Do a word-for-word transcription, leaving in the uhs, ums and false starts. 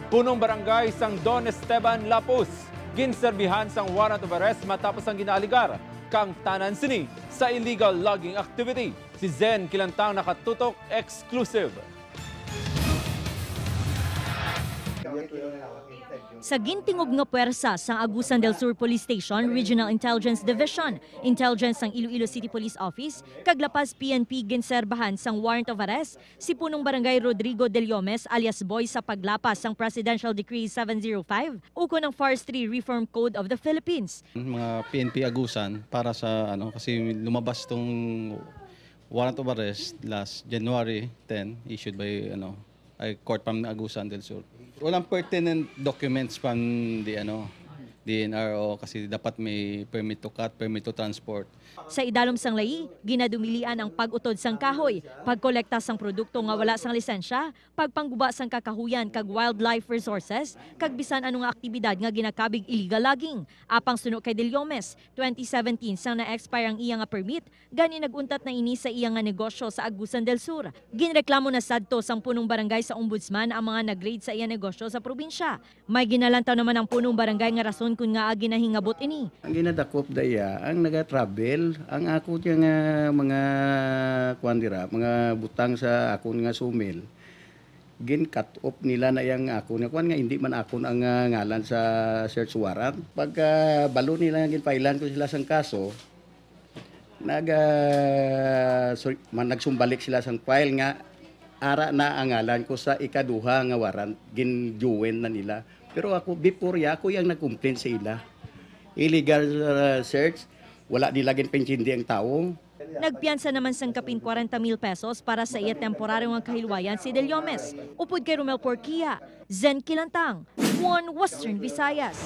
Punong barangay sang Don Esteban Lapus, ginserbihan sang warrant of arrest matapos ang ginaaligar kang tanan sini sa illegal logging activity. Si Zen Kilantang, Nakatutok Exclusive. Sa gintingob nga puwersa sang Agusan del Sur Police Station Regional Intelligence Division, intelligence sang Iloilo City Police Office, kag La Paz P N P, ginserbahan sang warrant of arrest si Punong Barangay Rodrigo Deliomes alias Boy sa paglapas sang Presidential Decree seven zero five ukon ang Forestry Reform Code of the Philippines. Mga P N P Agusan para sa ano, kasi lumabas tong warrant of arrest last January ten, issued by ano, ay court from Agusan del Sur. Walang pertinent documents from the ano, D N R O kasi dapat may permit to cut, permit to transport. Sa idalom sang layi, ginadumilian ang pag-utod sang kahoy, pagkolekta sang produkto nga wala sang lisensya, pagpangguba sang kakahuyan kag wildlife resources, kag bisan ano nga aktibidad nga ginakabig illegal logging. Apang suno kay Deliomes, twenty seventeen sang na-expire ang iya nga permit, gani nag-untat na ini sa iya nga negosyo sa Agusan del Sur. Ginreklamo na sadto sang punong barangay sa Ombudsman ang mga nag-raid sa iya negosyo sa probinsya. May ginalantaw naman ang punong barangay nga rason kon ngaa ginahingabot ini. Ang ginadakop da iya ang naga-travel, ang ako niya nga mga kuan dira, mga butang sa akon nga sumil. Gin-cut off nila na yang ako nga kuan nga hindi man akon ang ah, ngalan sa search warrant. Pagka balo nila nga ginpailan ko sila sang kaso, nag ah, sorry, man nagsumbalik sila sang file nga ara na ang ngalan ko sa ikaduha nga warrant, gin-join na nila. Pero ako, before ya, ako yang nag-complain sa ila. Illegal ah, search, wala nila ginpaintindi ang tawo. Nagpiyansa naman sang kapin kwarenta mil pesos para sa iya temporaryo nga kahilwayan si Deliomes. Upod kay Romel Porquia, Zen Kilantang, One Western Visayas.